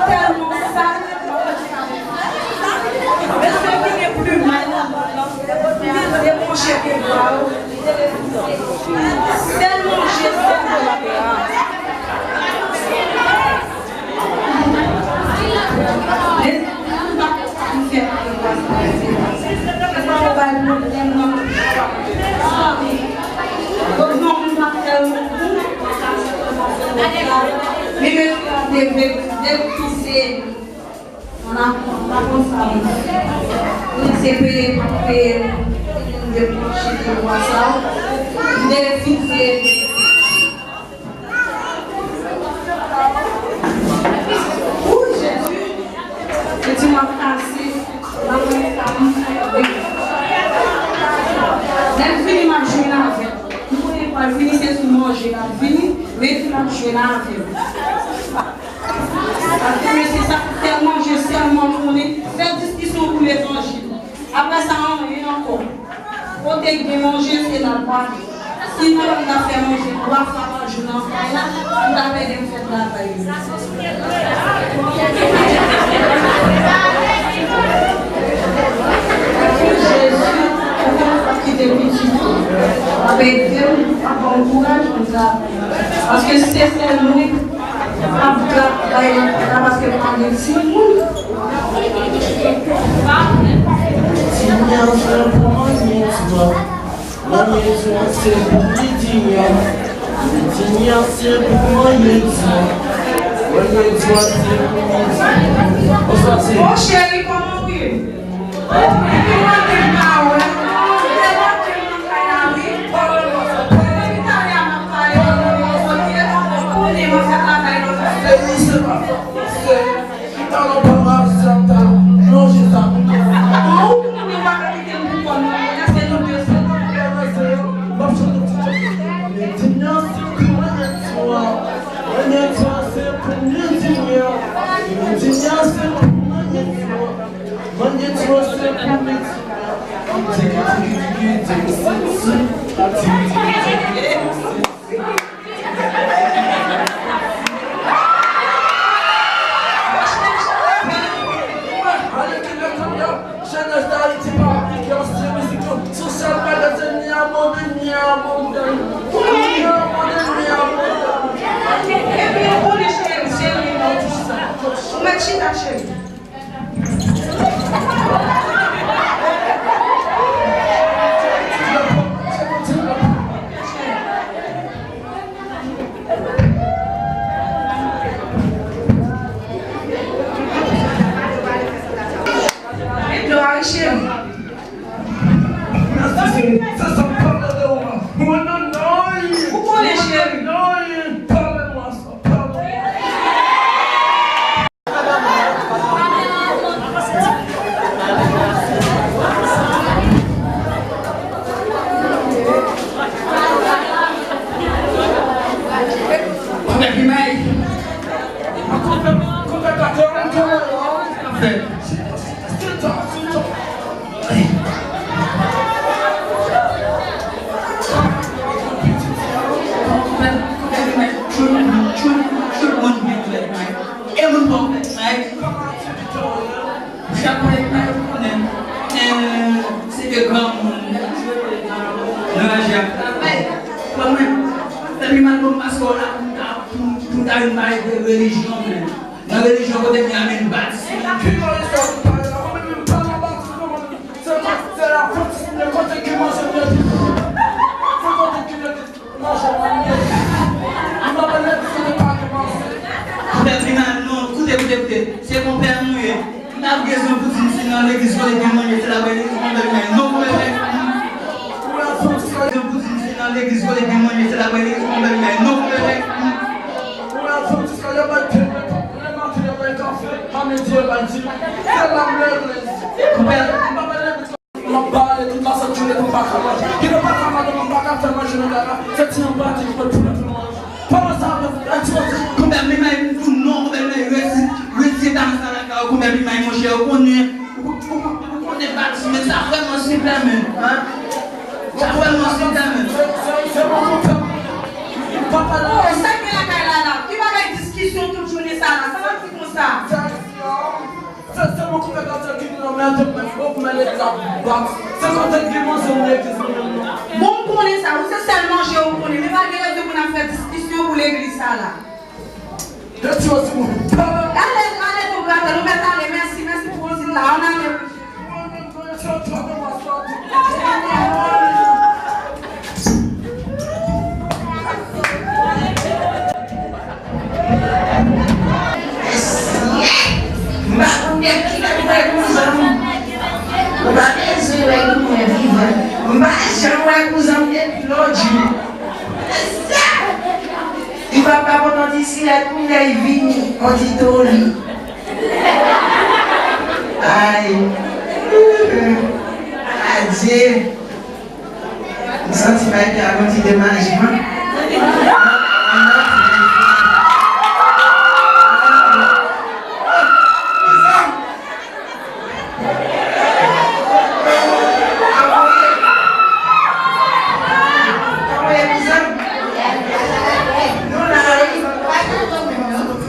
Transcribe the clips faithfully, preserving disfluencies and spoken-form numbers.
Tèlman sal. Mesye ki gen pli mal nan mond lan, li debranche devwa yo. Sèl manje, sèl bwè. Li menm te vle, vle pise. Ann a, ann a konsa, wi. Wi, se peye, peye, m te pran chèk bwa sa, m te refize. Wi, Jezi. Se ti m ap kase, m ap mete sa, m fè. Lè m fini, m ap jwenn avè l. M konnen pa l vini, se sou manje l ap vini, men m ap jwenn avè l. Paske mesye sa, sèl manje, sèlman konnen, fè diskisyon pou levanjil. Apre sa, anyen ankò. Kote gen manje, se la l pral. Sinon, m ta fè manje twa fwa pa jou nan kay la, m ta pèdi m fè travay yo. Jezi, ou konn sa ki te pitit ou, w ap ede m, w ap ban m kouraj pou m travay. Paske se sèl mwen. Ap travay nan kay la paske pa gen timoun. Ti nyan se pou mwen, ti nyan. Mwen, ti nyan se pou li, ti nyan. Ti nyan se pou mwen, ti nyan. Mwen, ti nyan se pou li, ti nyan. Bonswa, cheri. Bon, cheri, kòman ou ye? Mwen gen twa sèl pwomès. Tiki, tiki, tiki, tiki, tiki, tiki, tiki, tiki, tiki. Jenès Dayiti pa aplike ansyen mizik yo. Sou sèl bagay se ni abandone, ni abandone. Ni abandone, ni abandone. Epi, ou konnen, cheri, se li nan tout sa. Ou mèt chita, cheri. Ou konnen, cheri. E moun pa w fèt may. Chak fwa y ap pale, ou konnen, eh, se de granmoun nan raje ak travay. Kòm mwen, fè pi mal pou m paske w la pou m ta, pou, pou m ta vin pale de relijyon, men nan relijyon kote m ye a, men batis. Ki relijyon ou pale la? Mwen menm, m pa nan batis, non, mwen menm. Se, se la fòs, se kote ki manje m ye. Se kote ki manje. Koute, koute, koute. Se konpè nou ye. M pa gen rezon pou di m se nan legliz kote gen manje, se la bay legliz konpè nou ye. Non, konpè nou ye. Rezon pou di m se nan legliz kote gen manje, se la bay legliz konpè nou ye. Non, konpè nou ye. Konpè, m pa bay legliz. M ap pale tout la sèt jounen pou m pa ka manje. Ki nou pa ka manje, m pa ka fè manje nan kaka. Se ti yon pati ki pot pou nou manje. Pandan sa, yon ti pati. Konpè m li may pou non, konpè m li may resi, resi dam sa lakay ou, konpè m li may monchè, ou konnen, ou, ou, ou konnen pati, men sa vrèman senp la, men, hein? Sa vrèman senp la, men. Se, se, se bon konpè m. Papa la. Oh, sa ki lakay la, la? Ki bagay dis Se kontan gen manzè nan legliz mwen menm non. Bon, m konnen sa, ou se sèl manje ou konnen, men pa gen rezon pou n ap fè diskisyon pou legliz sa la. Yon ti osi moun. Ale, ale, nou pral, nou mèt ale, mèsi, mèsi pou konsiy la, ann ale. M pa konn de kilè m wè kouzan m. Ou pa bezwen wè pou mwen vivan. M pa janm wè kouzan m depi lòt jou. Li pa pa konn on ti silèt kounye a, li vini, on ti toli. Ay. Adye. M santi bagay la gon ti demajman.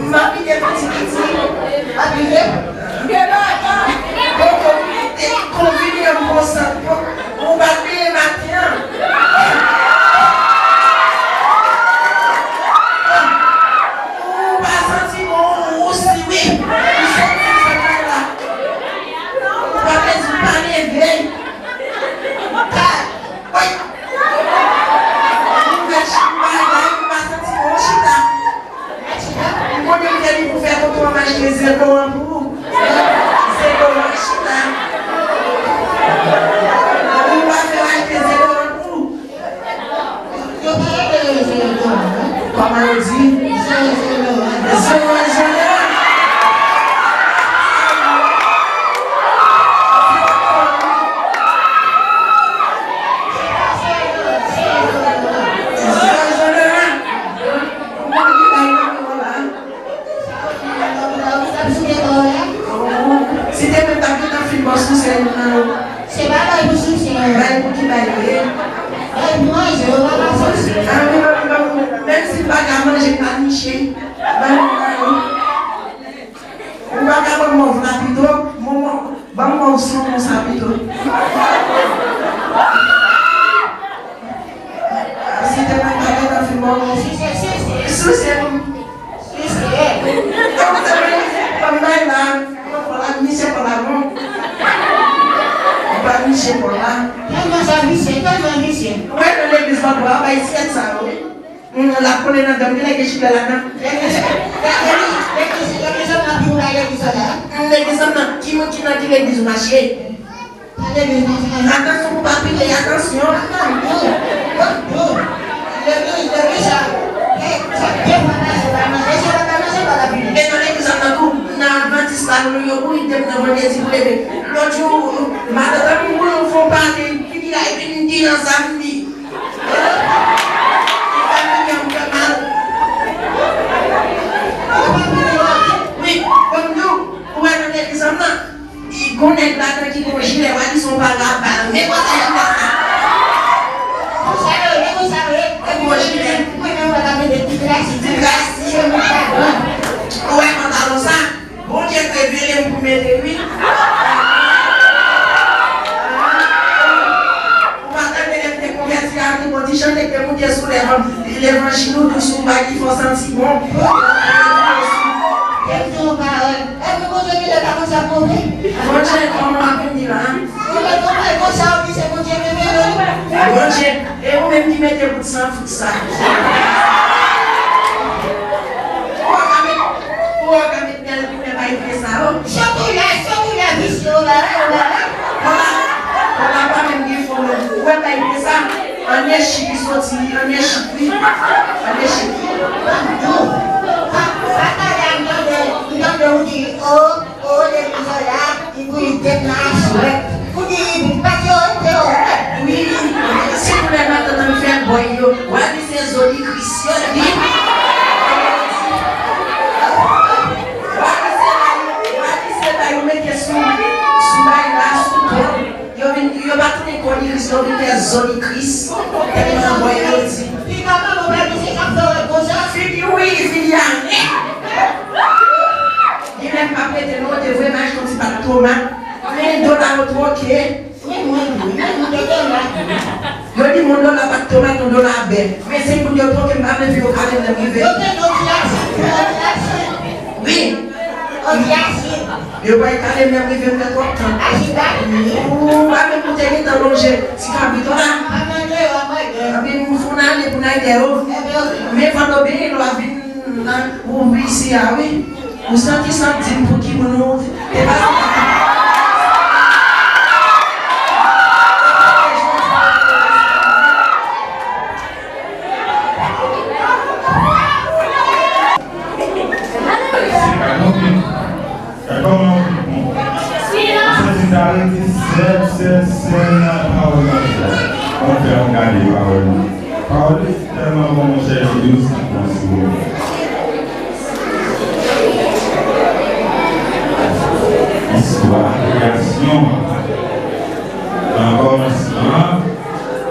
M ap kite piti piti. Ap kite. Poko konvini an konsa. Ou pa bliye maten an. Ou pa santi bon, ou si wi. Ou santi sa la. Ou pa bezwen pa leve. Ka. Wi. Ou fè chak bagay, ou pa santi bon, chita. M konnen m te di pou fè tonton an achte zelo an pou ou. Zelo an chita. Ou pa fè l achte zelo an pou ou. Yo pa rele yo zelo an, non? Kòman yo di? Zelo an. Zelo an, zelo an. Zelo an. Si te mwen t ap gentan fin ba w souse youn nan yo. Se pa bay pou souse. Bay pou ki bay yo ye? Bay pou manje, yo pa ka souse. A, wi, wi, wi, wi. Menm si m pa ka manje, m pa niche. Bay youn nan yo. Ou pa ka ban m mòv la pito? Ban m mòv, ban m mòv son konsa pito. Si te mwen pa gentan fin ba w. Souse, souse. Souse m. Souse. Kòm se mwen, ban m bay la. Mwen pran la, misye pran la non. Ou pa niche pran la. Tèlman sa visye, tèlman visye. Ou wè nan legliz la, dwa bay syèt sa yo, wi. Hum, l ap kole nan dan m, genlè gen chiflè ladan. Legliz, legliz, legliz, legliz an nan pi ou bay legliz an la. Hum, legliz an nan, ki moun ki nan ki legliz ou mache? Pa legliz nan, se nan. Atansyon pou pa pile, atansyon. Atansyon. Legliz, legliz sa. E, sa, de fwa pase pa manje, se pa manje, pa la pile. E nan legliz an nan tou, nan advantis la, nou yo kouri depi nan vandredi pou leve. Lòt jou, madanm an vin pou nou fè yon pale, figi a vin di nan sa m di. Wi, ban m di w, ou wè nan legliz an nan, gon nèg ladan ki gon jilè, w a di se yon parabal. Men kote jilè sa? Konsa yo ye, konsa yo ye. Gon jilè. Mwen menm, mwen ta mete ti krasi, ti krasi. Ou wè pantalon sa? Bondye revele m pou mete wi. Ou pa tande lè m te konvèti a, ki bon ti chante k te moute sou lèv, levanjil ou dous, ou bay li fò santi bon. Bondye di yon pawòl. Èske Bondye genlè pa konn sa k move? Bondye, kòman w ap vin di la? Ou mèt konprann konsa, ou di se Bondye revele w. Bondye, e ou menm ki mete bout san fout sa. Ou pa ka met, ou pa ka met bèl koulè bay vye sa yo. Sòt ou la, sòt ou la, visye, ou la, ou la. Kola, kola pa menm gen fon non. Ou wè bay vye sa, anyen chik li soti, anyen chik li, anyen chik li. Ban m di w, pa, pa pale a m tande, m tande ou di, o, o, legliz la, li pou li deplase. Ou di, li pou pati yo, te yo. Wi, si koulè matant an fè bòy yo, w a di se zo li Kris yo di. W a di se la yo, w a di se la yo mete sou, sou bay la, sou kò. Yo vin, yo pa tounen kò li Kris, yo vin fè zo li Kris. Tèlman bòy yo di. Li pa pran non, pa di se k ap fè w konsa. Figi wi, figi a nèt. Li menm pa prete non, te vre mach yon ti pat tomat. Men dola yo twoke. Wi, mwen. Epi yo kale m lè m rive. Yo te di anti-asid, pou anti-asid. Wi. Anti-asid. Yo pa kale m lè m rive, m fè twòp tan. Asid la? Wi. Ou pa menm pou te gentan lonje ti kabrit ou la. Pa mande yo, mande. Epi m foun ale pou n al dèyè yo. Epi yo. Men pandan w benyen, lwa vin la, ou isi a, wi. Ou santi sa ap di m pou ki moun ou te pase. Se pa non pli. E kòman ou vin bon? Ou santi ta rete sèl, sèl, sèl nan pawòl nan. Bon, fè m gade pawòl nan. Pawòl li tèlman bon, monchè, li dous, li bon sou ou. Istwa kreyasyon. Nan kòmansman,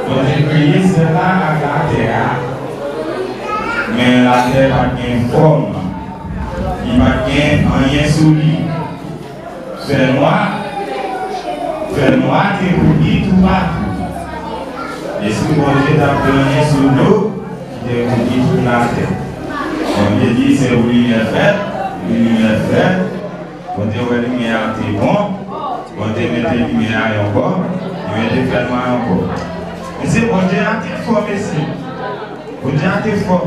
Bondye kreye syèl la ak latè a. Men latè pa t gen fòm. Li pa t gen anyen sou li. Fènwa, fènwa te bouyi toupatou. Lespri Bondye t ap plannen sou dlo ki te bouyi tout latè. Bondye di, "Se pou limyè fèt," epi limyè fèt. Bondye wè limyè a te bon. Bondye mete limyè a yon bò, li mete fènwa yon bò. Mesye, Bondye a te fò, mesye. Bondye a te fò.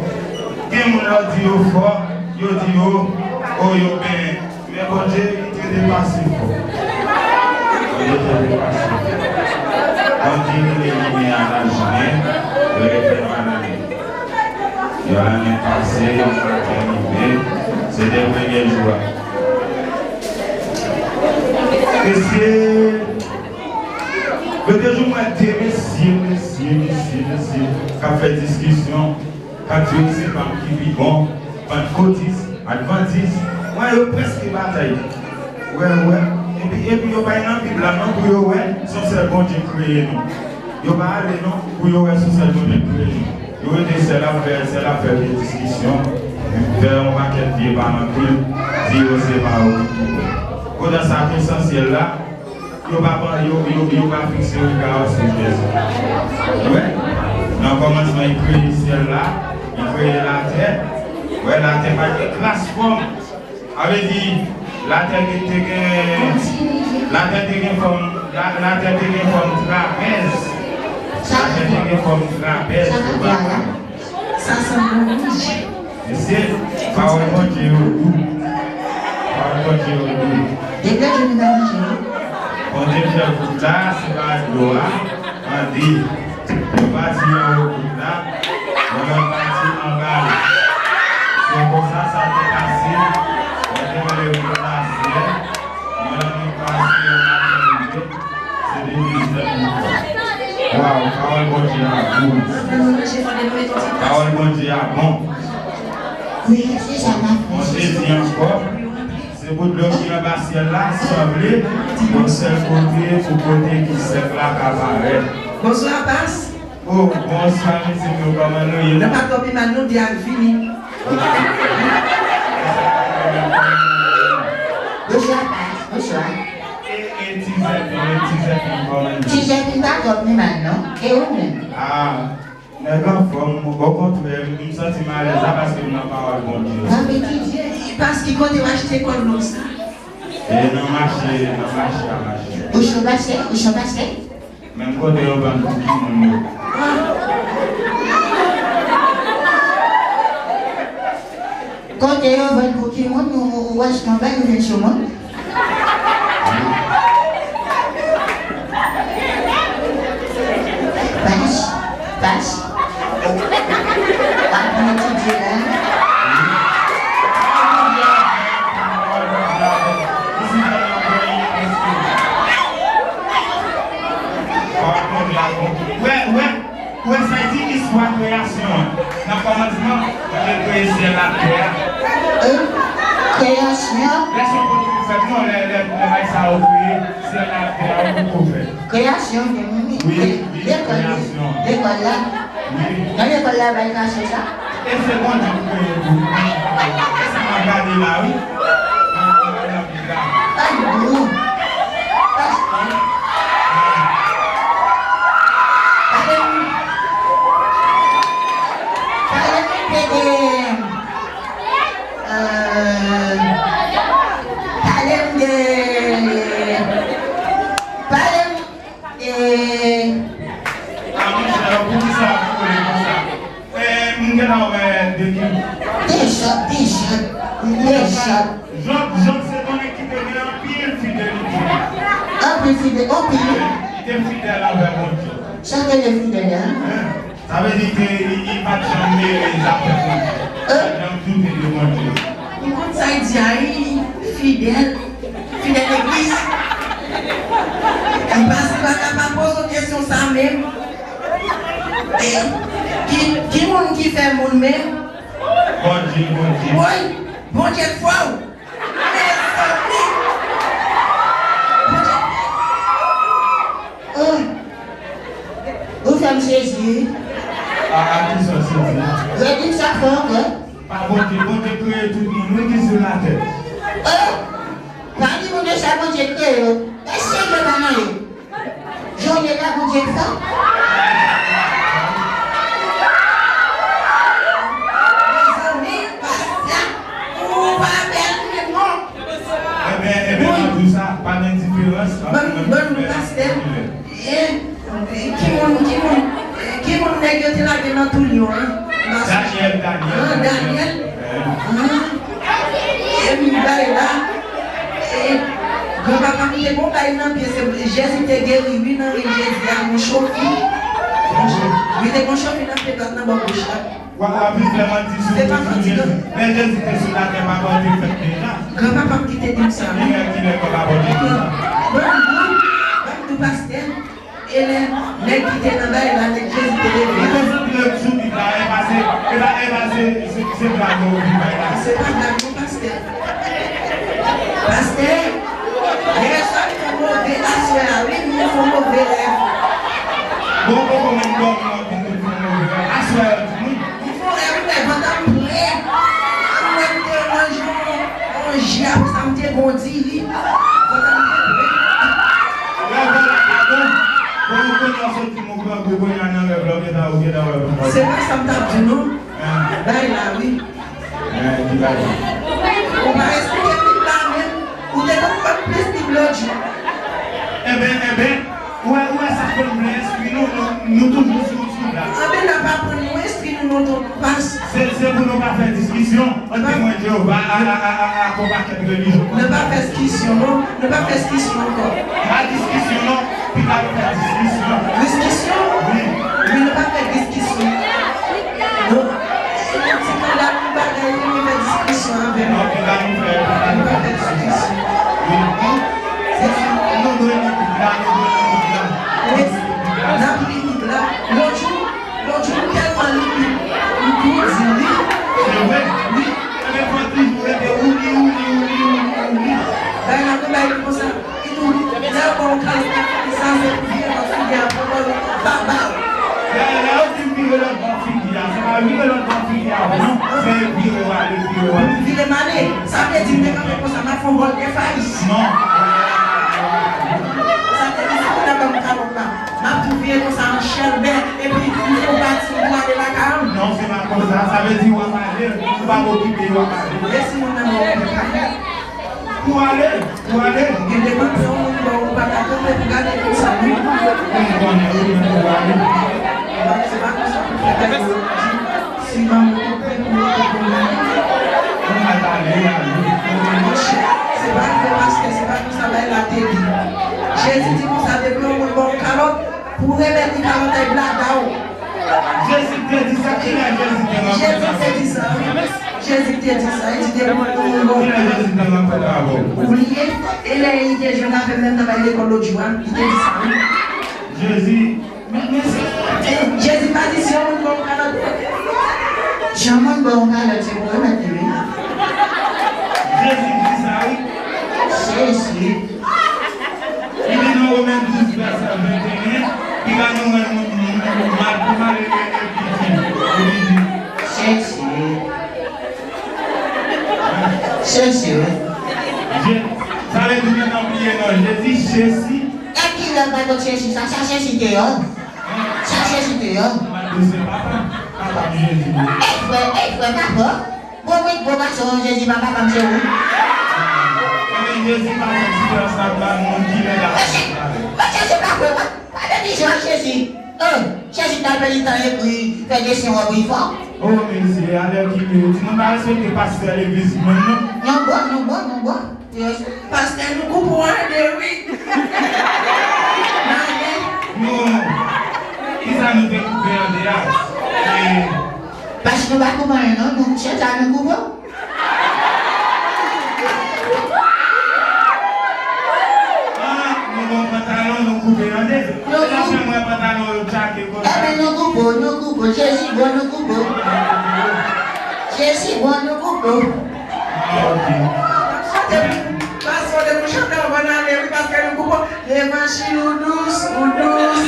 Gen moun lè w di yo fò, yo di yo, o, yo benyen. Men Bondye, li te depase fò. Bondye te depase fò. Bondye rele limyè a lajounen, rele fènwa lannwit. Yon lannwit pase, yon maten rive, se te premye jou a. Mesye, yo te jwenn mwen de mesye, mesye, mesye, mesye, k ap fè diskisyon. K ap di yo se pa m ki pi bon, pantkotis, advantis. Wè, yo prèske batay. Wè, wè. Epi, epi yo bay nan Bib la non pou yo wè se yon sèl Bondye kreye nou. Yo pa ale non pou yo wè se yon sèl Bondye kreye nou. Yo rete sèl ap fè, sèl ap fè vye diskisyon, fè yon pakèt vye pa nan kwi, di yo se pa yo ki pi bon. Pandan sa, esansyèl la, Yo pa pran, yo, yo, yo pa fikse rega yo sou Jezi. Wè, nan kòmansman, li kreye syèl la, li kreye latè. Wè, latè pa t gen kras fòm. Sa vle di, latè te, te gen, latè te gen fòm, la, latè te gen fòm trapèz. Latè te gen fòm trapèz. Sa sanble yon wouj. Mesye, pawòl Bondye yo dou. Pawòl Bondye yo dou. Depi lè Jezi pa manje, non? Bondye fè wout la, se pa dlo a, an de. Yon pati anwo wout la, yon lòt pati anba l. Se konsa sa te pase, Bondye rele wout la syèl, yon lòt pase yon maten rive. Se de Jezi sèlman. Waw, pawòl Bondye a bon. Pawòl Bondye a bon. Wi, se sa m ap fè. Bondye di ankò, se pou dlo ki anba syèl la sanble yon sèl kote pou kote ki sèk la ka parèt. Bonswa, pas. Oh, bonswa, mesye, kòman nou ye? Nou pa twò pi mal, non, di al vini. Bonswa, pas. Bonswa. E, e, Tizèpin, e, Tizèpin, kòman nou ye? Tizèpin pa twò pi mal, non. E ou menm? Ah, nèg anfòm, okontrè, m santi m alèz la paske m nan pawòl Bondye. W ap etidye? Pas, ki kote w achte kòd long sa? E nan mache, nan mache a mache. Ou se yon pastè? Ou se yon pastè? Menm kote yo vann bouki moun yo. Kote yo vann bouki moun, ou, ou, ou wè se konbyen yo vin sou moun? Pas, pas. W ap etidye la. Wè, wè, wè sa di istwa kreyasyon an. Nan kòmansman, Bondye kreye syèl ak tè a. E? Kreyasyon? Lè se Bondye ki fèt, non, lè, lè, lè bagay sa yo kreye, syèl ak tè a, ou poko fèt. Kreyasyon, gen moun, wi, wi, kreyasyon. Lekòl la. Wi. Nan lekòl la, bay kache sa. E se Bondye ki kreye tou. E sa m ap gade la, wi. Nan, nan, nan Bib la. Ay, gwo. Pastè. Pale m. Pale m de Euh, pale m de, pale m de. Ah, monchè, poukisa w kole konsa? Eh, m gentan wè de ki. Dejan, Dejan, Dejan. Jòb, Jòb se yon nèg ki te gen anpil fidelite. Anpil fide-, anpil. Li te fidèl avè Bondye. Sa vle di fidèl, hein? Hein? Sa vle di ke li, li pa t janm mele zafè Bondye. Hein? Li pa t janm doute de Bondye. Ou konn sa y di a, wi, fidèl, fidèl legliz. Li pa, li pa ka pa poze w kesyon sa menm. E, ki, ki moun ki fè moun menm? Bondye, Bondye. Woy, Bondye fò wi. Mezanmi. Bondye fò. Oh. Ou fè m sezi. A, a ki sa sezi? Redi sa fò ankò. Pa Bondye, Bondye kreye tout moun, wi, ki sou latè. Oh! Pa di Bondye sa Bondye kreye yo. Èske yo pa nan yo? Jan w ye la, Bondye fò. Mezanmi, pastè, ou pa bèl menm non. Enben, enben, m ap di w sa, pa gen diferans ant mwen menm e pastè. E, e, ki moun, ki moun, e, ki moun nèg yo te lage nan tou lyon an? Daniel, Daniel. Ah, Daniel. Ah. E m bay la. E, granpapa m te gon bay nan pye, se Jezi te geri, wi, nan ren Jezi a, yon chofi. Li te gon chofi nan pye dwat nan bò goch la. Wa, wa, vin fè manti sou, sou Jezi. Lè Jezi te sou latè, pa bò te fèt deja. Granpapa m ki te di m sa, wi. Kilè, kilè granpapa w te di sa? Ban m, ban m, ban m di w pastè. E lè nèg ki te nan bay la, nèg Jezi te leve a. Ou konsantre w sou Bib la, e pa se, e pa, e pa se, se, se blag yo vin bay la. Se pa blag non, pastè. Pastè, yè swa m fè move, aswè a, wi, m fè move rèv. Bon, bon, bon, men dòmi w ap vin fè move rèv. Aswè a, wi. M fè yon rèv, m wè vant an m plen. M wè m te manje yon, yon ji, apre sa m te bondi, wi. Vant an m te plen. Rèv la pa bon. Bon, ou konnen w soti Mon grangou, kounye a nan rèv la, ou gentan, ou gentan wè pou mwen. Se pa sa m t ap di w non. Bay la, wi. Di bagay. Ou pa eksplike Bib la menm. Ou te konn konn plis Bib lòt jou. Enben, enben, ou wè, ou wè sa k fè m vle enskri nou, nou, nou toujou sou, sou la. Anben, n ap aprann nou enskri nou, nou tou. Se, se pou nou pa fè diskisyon ant Temwen Jewova a, a, a, a, a, ak yon pakèt relijyon. Nou pa fè diskisyon, non. Nou pa fè diskisyon ankò. Pa diskisyon, non. Pita nou fè diskisyon. Diskisyon? Wi. Wi, nou pa fè diskisyon. Non. E ti kandal, nou bagay, nou fè diskisyon avè nou. Non, pita nou fè, pita nou fè diskisyon. Wi. Se sa. Nou dwe li Bib la, nou dwe li Bib la. Wi. N ap li Bib la. Lòt jou, Lòt jou, m tèlman li, li, li tou di li. Se vre? Wi. Ebyen, fò toujou rete ou li, ou li, ou li, ou li, ou li. Bay la, nou bay li konsa. Li tou, lè yo ba w kalòt nan figi sa, se pou vire lòt figi a, pou lòt pa ba w. Lè, lè yo di m vire lòt bò figi a, se pa vire lòt bò figi a, non. Se vire w ale, vire w ale. Vire m ale. Sa vle di m te kanpe konsa, m ap fè yon vòltè fayis. Non. Sa vle di, si moun nan ban m kalòt la, m ap tou vire konsa an chèlbè, epi m fè yon pati, m tou ale lakay m. Non, se pa konsa. Sa vle di w ap ale, ou p ap okipe, w ap ale. E si moun nan ban w yon pati? Ou ale, ou ale. Gen de moun, se yon moun ki ba w, ou pa ka kanpe pou gade konsa, non. Ou konnen, ou konnen, ou ale. Se pa konsa pou fè bagay yo di. Si manman ou te konnen, ou te konnen. Ou mal pale, ale. Monchè, se pa vre, pastè, se pa konsa bagay la te ye. Jezi di konsa, depi yon moun ba w kalòt, pou w remèt li kalòt, ay blada w. Jezi te di sa, kilè Jezi te rankontre avè w? Jezi te di sa, wi. Jezi te di sa, li di depi yon moun ba w kalòt. Kilè Jezi te rankontre avè w? Ou bliye, e lè li te jwenn avè m, menm nan bay lekòl lòt jou a, li te di sa, wi. Jezi Men, men se, Jezi pa di si yon moun ba w kalòt. Si yon moun ba w kalòt, se pou remèt li, wi. Jezi di sa, wi. Jezi. Li di nan Women douz, vèsè venteyen, li ba nou yon moun, moun, moun, mal pou mal, e, e, epi di, epi di. Jezi. Jezi, wi. Je-, sa vle di nou gentan bliye non Jezi, Jezi. E kilè w pa konn Jezi sa? Sa Jezi te ye. Sa Jezi te ye. Mwen di se papa, papa m Jezi. E frè, e frè, papa. Bon, mwen gwo gason, Jezi pa papa m, se ou. Ebyen, Jezi pa fè diferans ant moun ki lè gason ki pale. Mwen, Jezi pa kwè, mwen. Pa de vizyon ak Jezi. Oh, Jezi t al pèdi tan ekri, fè desen wòb li fò. Oh, mesye, alè ki timoun pa respekte pastè legliz menm, non. Non, bon, non, bon, non, bon. Pastè, nou koupe w an de, wi. N ale. Nou, kisa nou te koupe an de a? E, pastè, nou pa koupe anyen, non. Nou, se sa nou koupe w. Ah, nou bon pantalon, nou koupe an de. Nou, nou. Lè fè mwen pantalon yo tchake konsa. Ebyen, nou koupe w, nou koupe w. Jezi bon, nou koupe w. Jezi bon, nou koupe w. Ah, ok. Pastè, pastè, depi w chante anvan n ale, wi, paske nou koupe w. Levanjil ou dous, ou dous.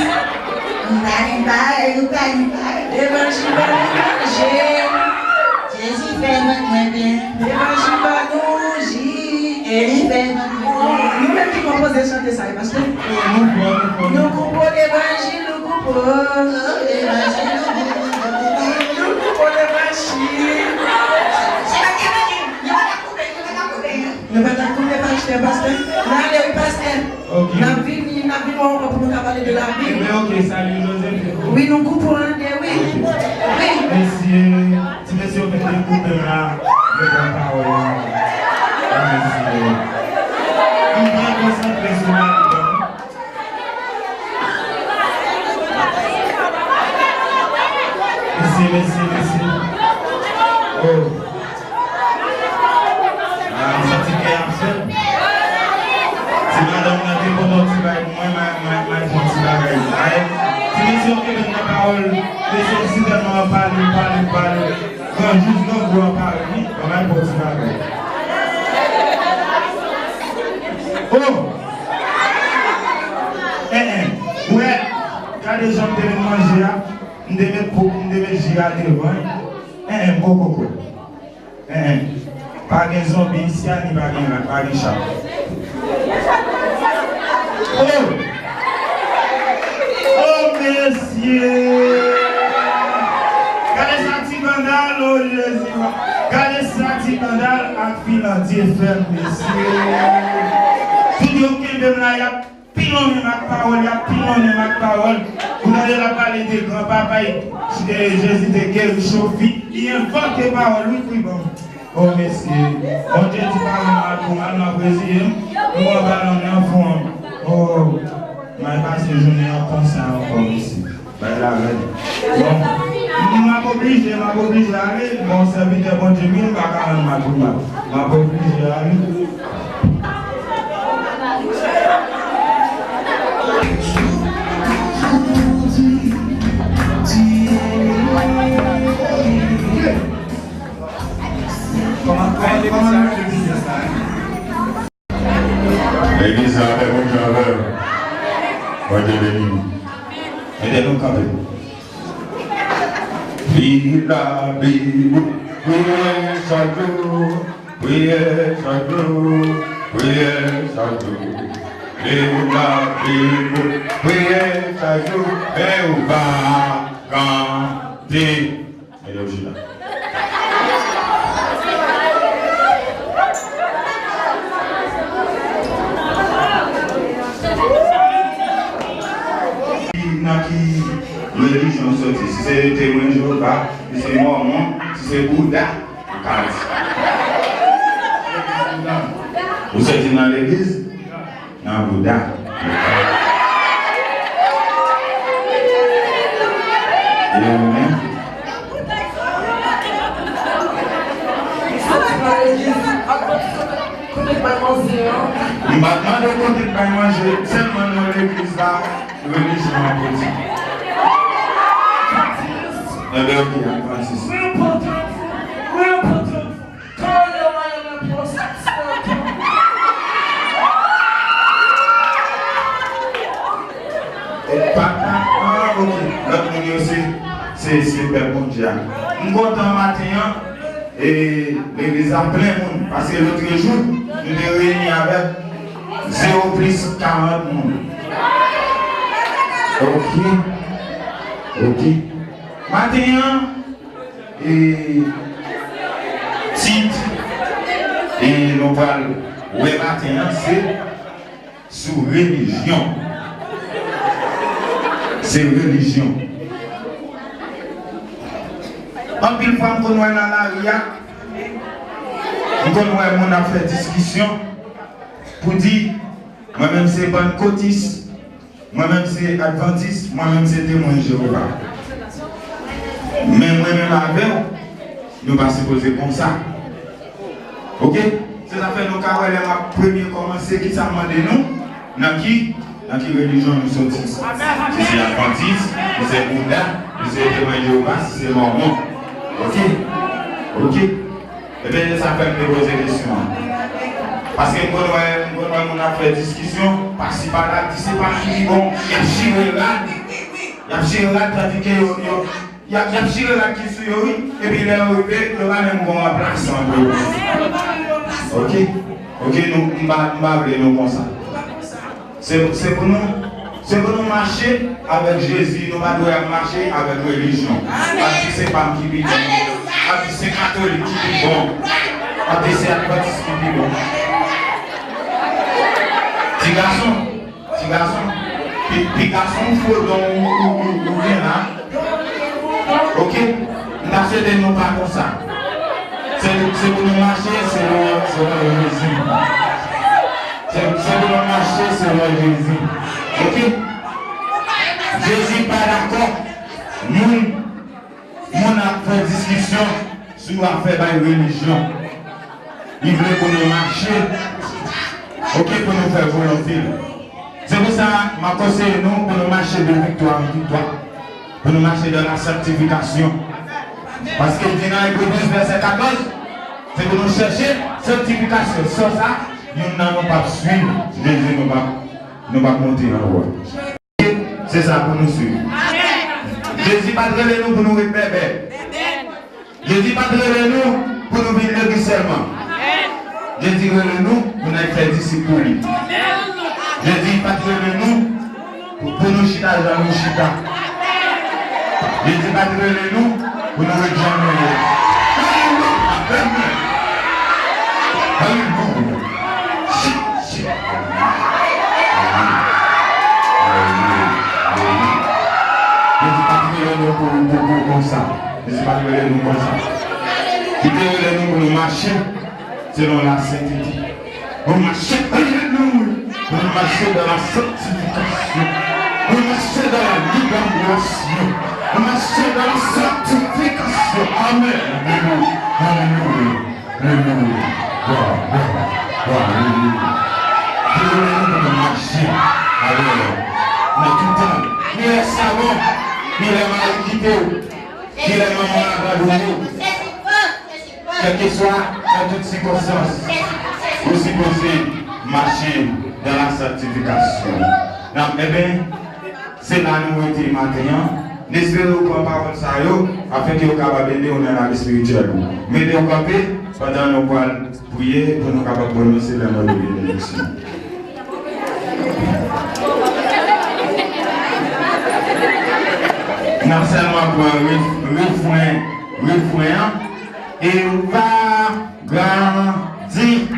Ou pa gen parèy, ou pa gen parèy. Levanjil ba nou manje. Jezi fè vant mwen plen. Levanjil ba nou ji. E li fè vant mwen plen. Nou menm ki konpoze chante sa, e pastè? Oh, nou fò, nou fò. Nou koupe w levanjil, nou koupe w. Oh, levanjil, nou koupe w. Nou koupe w levanjil. Se pa levanjil. Nou pa ka koupe, nou pa ka koupe. Nou pa ta koupe pastè, pastè. N ale, wi, pastè. Ok. N ap vini, n ap vini wè w ankò pou nou ka pale de Labib. Ebyen, ok, Salut Joseph. Wi, nou koupe w an de, wi. Ok. Wi. Mesye, ti mesye yo vin dekoupe m la, yo pran pawòl la. Wi, mesye. M byen konsantre sou Labib la. Mèsi, mèsi, mèsi. Oh. Ah, m santi kè ap fè m. Si madanm nan te pote yon ti bagay pou mwen, m a, m a, m a fè yon ti bagay. Ay, ti mesye yo kenbe m nan pawòl. Mesye, si tèlman pale, pale, pale. Granjous, grangou an pare, wi. Ban m al pran ti bagay. Oh! Eh, eh. Ou wè, gade jan m te vin manje a. M te met pou, m te met ji a devan. Eh, eh, m poko kwè. Eh, eh. Pa gen zonbi isi a, ni pa gen rat, pa gen chat. Oh! Oh, mesye! Gade sa ti gandal, oh, Jezi! Gade sa ti gandal ak Filandye fè m, mesye! Tout yo kenbe m la, y ap pilonnen m ak pawòl, y ap pilonnen m ak pawòl. Ou tande l ap pale de granpapa, e, Jezi te geri cho fi, li envante pawòl, wi, wi, bon. Oh, mesye. Bondye di pa rann mal pou mal, m ap reziye m. M pran balon nan fon an. Oh, m al pase jounen an konsa ankò, mesye. Bay la rèd. Bon. M ap oblije, m ap oblije ale. Bon, sèvitè Bondye m ye, m pa ka rann mal pou mal. M ap oblije ale. Kòman, kòman, kòman nou legliz la? Legliz la fè bon travay. Bondye beni nou. Mete nou kanpe. Li la Bib, priyè chak jou, priyè chak jou, priyè chak jou. Li la Bib, priyè chak jou, men ou pa kanpe. Mete w chita. Nan ki relijyon w soti? Si se Temwen Jewova, si se Mòmon, si se Bouda, ou ka di. Ou soti nan legliz? Nan bouda. Amen. M pa t mande kote l bay manje, sèlman non legliz la, relijyon an pwodui. Enben, ok, Advantis. Kòlè w ale nan pwosesyon. E papa, ah, ok. Lòt moun yo se, se, se pèp Bondye a. M kontan maten an, e legliz la plen moun. Paske lotrejou, nou te reyini avèk zewo plis karant moun. Ok. Ok. Maten an, E, Tit, e nou pral wè maten an, se sou relijyon. Se relijyon. Anpil fwa, m konn wè nan lari a, m konn wè moun ap fè diskisyon pou di, mwen menm se pannkotis, mwen menm se advantis, mwen menm se temwen Jewova. Men mwen menm avè w, nou pa sipoze konsa. Oke? Se sa fè nou ka wè lè m ap premye kòmanse, ki sa m mande nou? Nan ki, nan ki relijyon nou soti? Si se advantis, si se bouda, si se temwen Jewova, si se mòmon. Oke? Oke? Ebyen, se sa fè m te poze kesyon an. Paske m konn wè, m konn wè moun ap fè diskisyon, pasi pala, di se pa m ki pi bon, y ap chire rad, y ap chire rad, tandike yo, yo, y ap, y ap chire rad ki sou yo, wi, epi lè yo rive, yo pa menm gon ranplasan pou yo. Oke? Oke, nou, m pa, m pa vle nou konsa. Se, se pou nou, se pou nou mache avèk Jezi, nou pa dwe ap mache avèk relijyon. Ap di se pa m ki pi bon, ap di se katolik ki pi bon, ap di se advantis ki pi bon. Ti gason, ti gason, pi, pi gason fo don ou, ou, ou, ou gen la. Oke? M ta swete nou pa konsa. Se, se pou nou mache selon, selon Jezi. Se, se pou nou mache selon Jezi. Oke? Jezi pa dakò moun, moun ap fè diskisyon sou afè bay relijyon. Li vle pou nou mache, oke, pou nou fè volonte l. Se pou sa, m ap konseye nou pou nou mache de viktwa an viktwa, pou nou mache dans la sanctification. Paske l di nan Ebre douz vèsè katòz, se pou nou chèche sanktifikasyon. San sa, youn nan nou p ap swiv Jezi, nou p ap, nou p ap monte anwo. Se sa pou nou swiv. Jezi pa t rele nou pou nou ret bèbè. Jezi pa t rele nou pou nou vin legliz sèlman. Jezi rele nou pou n al fè disip pou li. Jezi pa t rele nou pou, pou nou chita jan nou chita. Jezi pa t rele nou pou nou ret jan nou ye. Alelouya! Amen! Alelouya! Shit, shit! Alelouya! Alelouya! Jezi pa t rele nou pou, pou, pou konsa. Jezi pa t rele nou konsa. Li te rele nou pou nou mache selon lasentete. Pou nou mache, alelouya, pou nou mache dans la sanctification. Pou nou mache dans la libération. Pou nou mache dans la sanctification. Amen. Alelouya. Alelouya. Alelouya. Glwa, glwa, glwa, alelouya. Li te rele nou pou nou mache avè l nan tout tan. Ni lè sa bon, ni lè mari kite w, ni lè manman abandone w. Kèlkeswa nan tout sikonstans, ou sipoze mache dans la sanctification. Nan, ebyen, se la nou rete maten an. M espere w pran pawòl sa yo, afenke yo kapab ede w nan lavi espirityèl ou. Mete w kanpe pandan nou pral priye pou nou kapab pwononse lè mo de benediksyon. N ap sèlman pran ref-, refren, refren an. E w va grandi.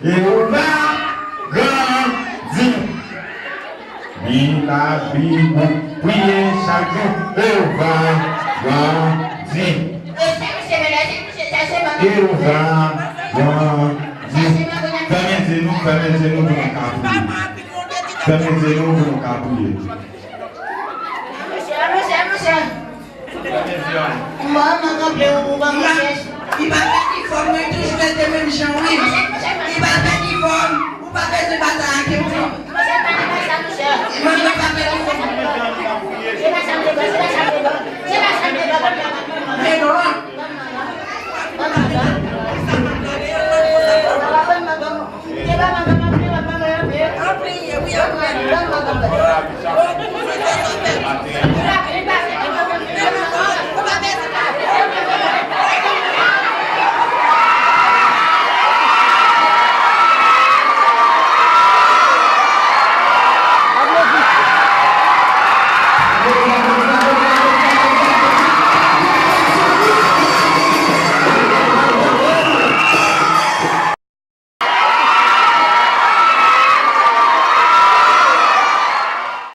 E w va grandi. Li la Bib ou priye chak jou. E w va grandi. E w va grandi. Fèmen je nou, fèmen je nou pou nou ka priye. Fèmen je nou pou nou ka priye. Fèmen je nou. Li pa pèdi fòm, mwen toujou rete menm jan, wi.